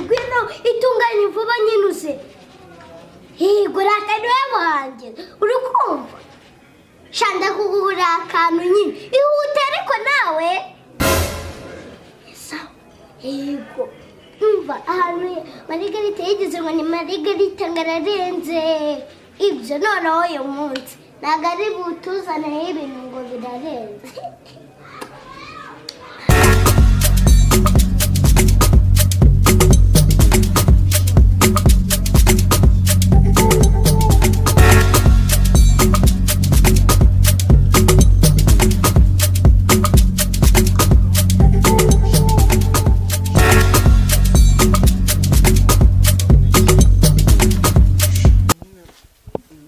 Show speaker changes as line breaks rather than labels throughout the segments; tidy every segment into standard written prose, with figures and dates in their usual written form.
Ngwino itunganye vuba nyine uze. Yego rata, niwe wanjye uri kumva. Shanda kugura akantu nyine, ihute ariko nawe. Sawa, yego. Umva, ahantu Marigarita yigeze ngo ni Marigarita ngo ararenze ibyo. Noneho uyu munsi ntabwo ari butuzanireho ibintu ngo birarenze.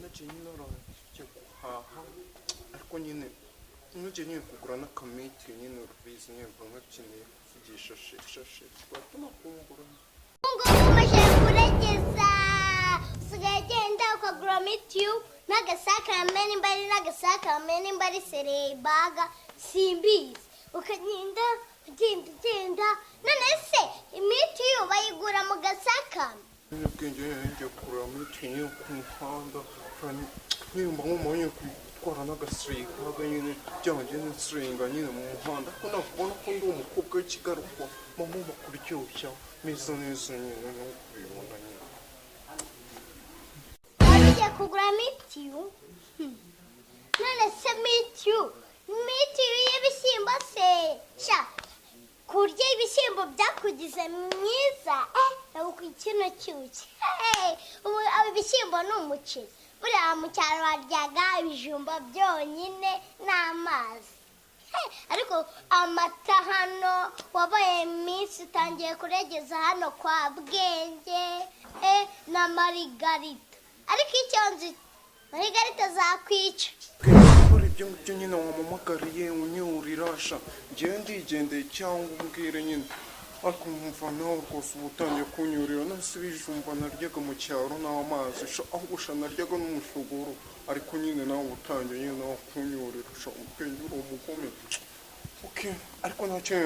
Nagiye nyine nagiye guhaha, ariko nyine nagiye nyine kugura n'akamiti nyine, urabizi nyine mba nkakeneye kuvugisha chéri, twahita nakumbura.
Ngo ukomeje kuregeza, usigaye agenda ukagura mitiyu n'agasakarame, nimba ari n'agasakarame, nimba ari serebaga, simbizi. Ukagenda ugenda ugenda. None se imitiyu bayigura mu gasakame?
Nyine ubwenge nyine ngiye kugura miti nyine ku muhanda, nimba nk'umuntu nyine gutwara n'agasirikaga nyine byanjye nsiringa nyine mu muhanda, ariko nakubona ko ndi umukobwa w'ikigarukwa mama kuryoshya neza neza nyine no kubibona nyine.
Wari ugiye kugura mitiyu? None se mitiyu y'ibishyimbo se? Sha, kurya ibishyimbo byakugize mwiza. Ubu kino cyuki. Hey, ubu ibishyimbo ni umuceri. Buriya mu cyaro baryaga ibijumba byonyine n'amazi. Hey, ariko amata hano wabaye iminsi utangiye kuregeza hano kwa Bwenge na Marigarita. Ariko icyo nzi, Marigarita zakwica.
Gukora ibyo ngibyo nyine wampamagariye unyurira sha, ngewe ndigendeye cyangwa umbwire nyine, ariko nkumva nawe rwose uba utangiye kunyurira. Nase ibijumba naryaga mu cyaro n'amazi sha, ahubwo sha naryaga n'umushogoro, ariko nyine nawe uba utangiye nyine nawe kunyurira sha. Ubwenge, uri umugome. Okay, ariko ntacyo,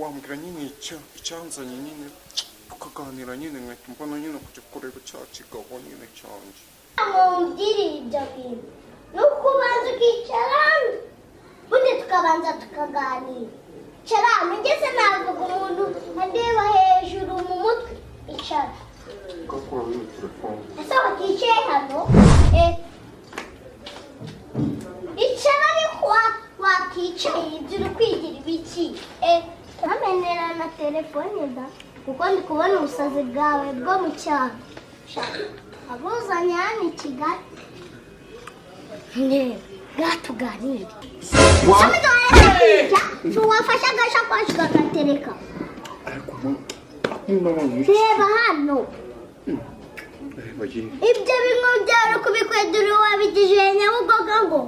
wambwira nyine icyanzanye nyine tukaganira nyine, nkahita mbona nyine kujya kureba cya kigabo nyine cyanjye.
Mumbwire ibyo bintu ni uko ubanza ukicara hano, ubundi tukabanza tukaganira. Icara hano. Ngeze navuga umuntu andeba hejuru mu mutwe. Icara.
Gakora muri telefone.
Ese wakicaye hano? Icara ariko wakicaye. Ibyo uri kwigira ibiki? Ntamenera na telefone da, kuko ndi kubona ubusazi bwawe bwo mu cyaro. Sha, abuzanye hano i Kigali. Ndeba bwatuganire. Wafashe agashakoshi kagatereka.
Ariko akunda abantu benshi.
Reba hano.
Reba ye.
Ibyo bimwe byaro kubikwedura wabigije Nyabugogo ngo.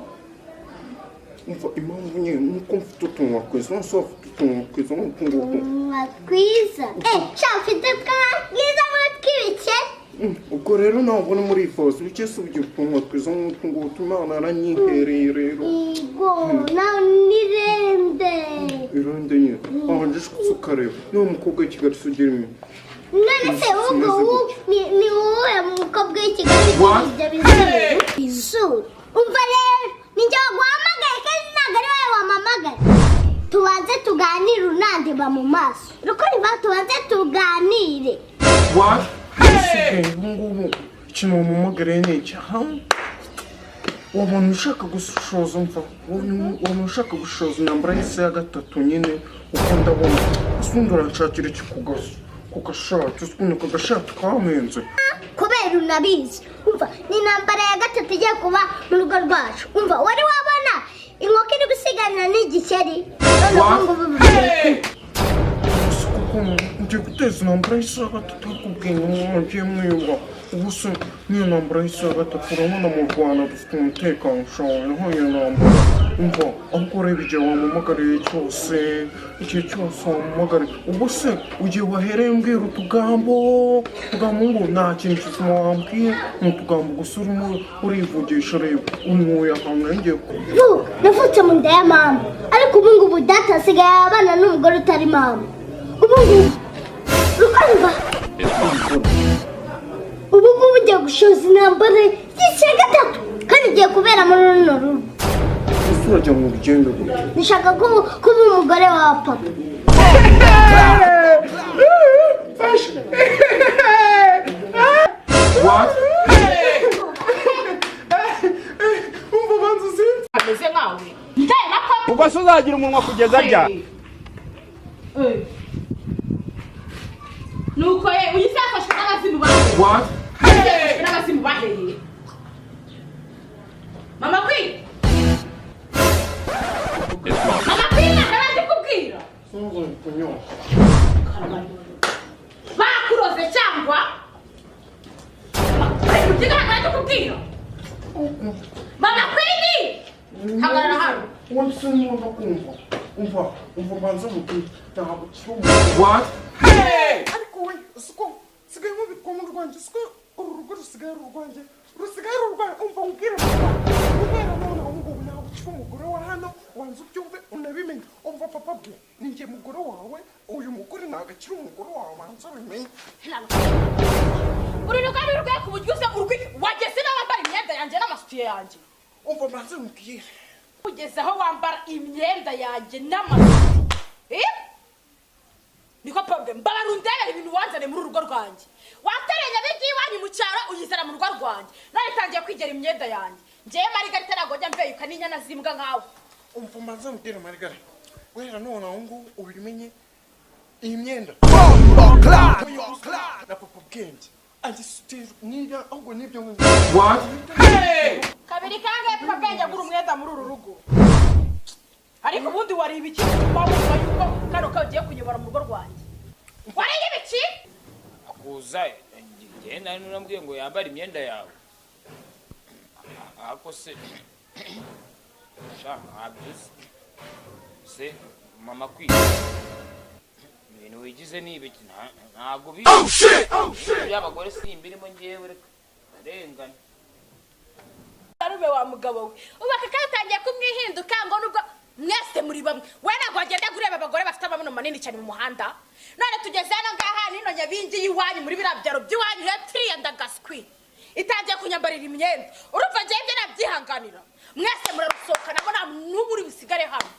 Umva, impamvu nyine nuko mfite utunwa twiza, nose wafite utunwa twiza nk'utu ngutu.
Utunwa twiza? Sha, ufite twiza nk'utw'ibike.
Ubwo rero ntabwo ni muri iyi fosi bike se ugira utunwa twiza nk'utu ngutu? Imana yaranyihereye rero.
Igo nawe nirende.
Irande nyine aho nje ukareba niba umukobwa w'i Kigali se ugira imwe.
None se ubwo
Kimeze
ubu
gutya.
ni wowe mukobwa w'i Kigali ugira ibyo bizuru izuru? Umva rero, ninjye waguhamagaye kandi ntabwo ari wowe wampamagaye. Tubanze tuganire unandeba mu maso, urukuriva, tubanze tuganire.
Ese ubu ngubu ikintu wampamagariye ni iki? Ha, wabona ushaka gushoza, mva, wabona ushaka gushoza intambara y'isi ya gatatu nyine. Uko ndabona ese ubundi uranshakira iki ku gashati? Uzi ukuntu aka gashati kamenze?
Kubera unabizi. Umva, ni intambara ya gatatu igiye kuba mu rugo rwacu. Umva, wari wabona inkoko iri gusiganira n'igikeri? None ubu ngubu bigiye kuba.
Ese koko ngiye guteza intambara y'isi ya gatatu? Ariko ubwenge mugiye mwiba. Ubu se n'iyo ntambara y'isi ya gatatu, urabona mu Rwanda dufite umutekano ushoboye nk'iyo ntambara? Umva, ahubwo reba igihe wampamagariye cyose, igihe cyose wampamagariye, ubwo se igihe wahereye umbwira utugambo utugambo ngo nta kintu kizima wambwiye, ni utugambo gusa urimo urivugisha. Reba unkuye ahantu ngiye ku
Navutse mu nda ya mama, ariko ubu ngubu data asigaye abana n'umugore utari mama. Ubu Ubu ngubu urukumva, ubu ngubu ugiye gushoza intambara y'icya gatatu, kandi igiye kubera muri runo rugo.
Ese urajya mu rugendo gute?
Nshaka kuba umugore wa papa.
What? Umva, banza uzinze.
Ameze nkawe ndaye na papa.
Ubwo se uzagira umunwa kugeza ryari?
Nuko ye uyu se yafashwe n'abazimu bahe?
What?
Yafashwe n'abazimu baheye? Mama kwi, mama kwi, ntabwo kubwira.
Sinzi kunywa.
Bakuroze cyangwa ukigaragara cyo kubwira mama kwini? Hagarara hano.
Uwo sinkunda kumva. Umva, umva, banza mubwire, ntabwo kiri umuntu. What? Ariko we, siko sigaye mubikwa mu rwanjye, siko uru rugo rusigaye ari urwanjye, rusigaye ari urwanjye. Umva umbwire papa, guhera none ubu ngubu ntabwo ukiri umugore wa hano. Wanza ubyumve unabimenye. Umva papa, bwe ni njye mugore wawe. Uyu mugore ntabwo akiri umugore wawe, banza ubimenye.
Uru rugo ni urwaye ku buryo uza urwi wageze n'abambara imyenda yanjye n'amasutiye yanjye.
Umva, banza mubwire.
Kugeza aho wambara imyenda yanjye n'amasutiye, eh? Niko pabwe mbabara undebera ibintu wanzane muri urugo rwanjye. Watereye nyabingi iwanyu mu cyaro uyizana mu rugo rwanjye, none itangiye kwigera imyenda yanjye. Njyewe Marigarita ntabwo njya mveyuka n'inyana z'imbwa nkawe.
Umva, mbanza mubwire Marigare, guhera none aho ngubu ubimenye, iyi myenda na papa Bwenge agisutira niba ahubwo nibyo. What?
Kabiri kangahe papa Bwenge agura umwenda muri uru rugo? Ariko ubundi wari ibiki bituma wumva yuko kano kagiye kuyobora mu rugo rwanjye? Wariye ibiki?
Kuza njye nari nurambwiye ngo yambare imyenda yawe, ako se sha ntabyo uzi se mama kwiga ibintu wigize ni ibiki? Ntabwo bizi by'abagore, simbirimo ngewe, reka ndarengana.
Arume wa mugabo we, ubu aka katangiye kumwihinduka ngo nubwo mwese muri bamwe. We ntabwo wagenda ureba abagore bafite amabuno manini cyane mu muhanda. None tugeze hano ngaha nino nyabingi y'iwanyu muri biriya byaro by'iwanyu hepfo iriya ndagaswi itangiye kunyambarira imyenda. Urumva ngewe ibyo nabyihanganira? Mwese murarusohokanamo, nta n'umwe uri busigare hano.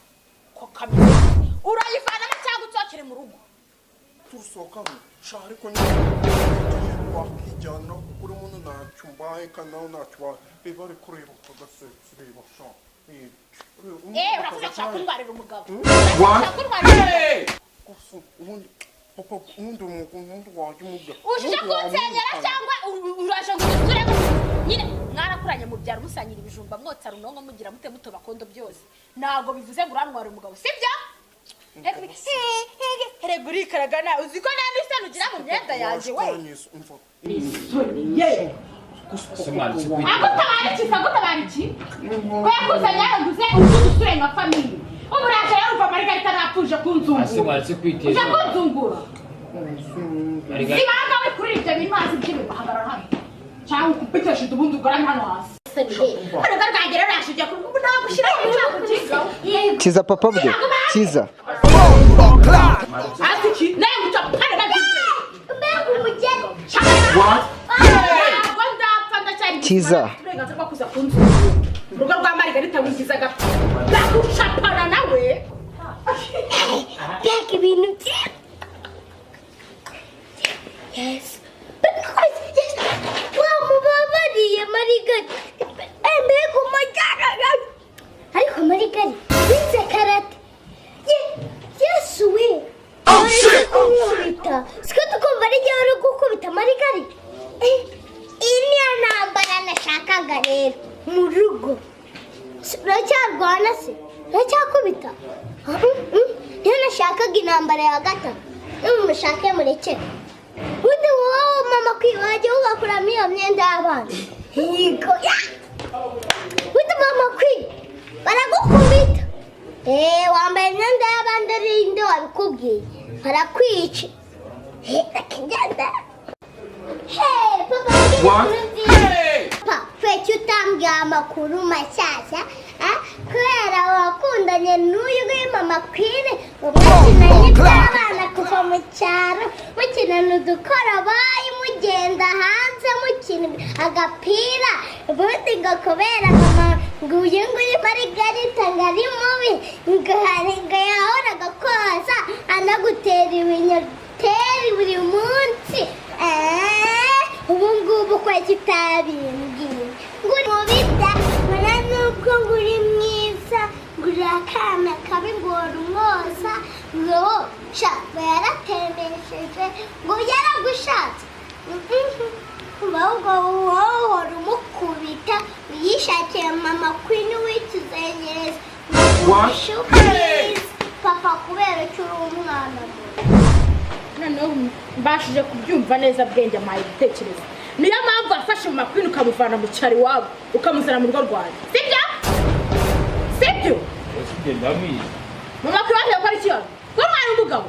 Ko kameze urayivanamo cyangwa utsokere mu rugo.
Turusohokamo sha, ariko nyine wakijyana kuko urimo ntacyo mbaye kandi nawe ntacyo ubaye. Reba, ariko reba akagasetse, reba sha.
Eh, urakoze cyane kundwarira umugabo.
What?
Urakoze kundwarira umugabo.
Gusa ubundi papa, ubundi ubundi wajya umubwira.
Uje kunsenyera cyangwa uraje ngo udusure nyine? Mwarakuranye mu byaro, musangira ibijumba, mwotsa runonko, mugira mute, muto bakondo, byose. Ntabwo bivuze ngo urantwara umugabo, sibyo? Erega urikaraga nawe, uzi ko nta n'isano ugira mu myenda yanjye we.
Umva.
Agutabara iki se? Agutabara iki ko yakuzanye hano ngo uze uze udusure nka famille? Ubu uraje rero, uva Marigarita napfuje
Ase
kunzungura.
mwaretse
Uje
kwiteza.
kunzungura.
Marigara.
Sibanga we kuri ibyo bintu hasi by'ibiba, hagarara hano cyangwa ukupiteshe ubundi ugarame hano hasi. Urugo rwanjye rero rashe ujya ntabwo ushyira mu cyago cyiza.
Kiza papa bwe, kiza.
Hasi iki nawe nguca pare nagize.
Mbega umugeni!
Ntabwo ndapfa, ndacyari
Kiza.
uburenganzira bwo kuza kunzungura. Urugo rwa Marigarita wigize agapfa, ndagucapana nawe.
Mbega ibintu byiza! Yesu! Wamubabariye Marigari. Mbega umugeni! Ariko Marigari wize karate. Yesu we! Uri kumukubita, siko tukumva ari igihe uri gukubita Marigari. Iyi niyo ntambara nashakaga rero mu rugo. Uracyarwana se? Uracyakubita? Niyo nashakaga intambara ya gatatu. Nimushake murekere. Ubundi wowe mama kwi wajya ugakuramo iyo myenda y'abana. Yego ya! Ubundi mama kwi baragukubita. Wambaye imyenda y'abandi ari nde wabikubwiye? Barakwica. Reka ngende. Hey, papa,
What?
mbwira inkuru nziza. Papa, kuki utambwiye amakuru mashyashya? Ah, kubera wakundanye n'uyu nguyu mama Kwine, mwakinanye iby'abana kuva mu udukoroboyi, mugenda hanze mukina agapira. Ubundi ngo kubera mama ngo uyu nguyu Marigarita ngo ari mubi, ngo hari ngo yahoraga koza anagutera ibinyoteri buri munsi. Ubu ngubu ko kitabimbwiye ngo uri mubi da, mbona nubwo ngo uri mwiza, ngo uri akana kabi, ngo wari umwoza, ngo sha, ngo yaratemesheje, ngo yaragushatse. Ahubwo wowe uhora umukubita, yishakiye mama Queen w'ikizenyereza ngo papa kubera ko uri umwana mubi.
Noneho mbashije kubyumva neza. Bwenge amaye ibitekerezo, niyo mpamvu wafashe mu makwini ukamuvana mu cyaro iwabo ukamuzana mu rugo rwanjye, sibyo? Sibyo?
Ese ugenda mwiza?
Mu makwini waje gukora iki hano? Ko mwari umugabo.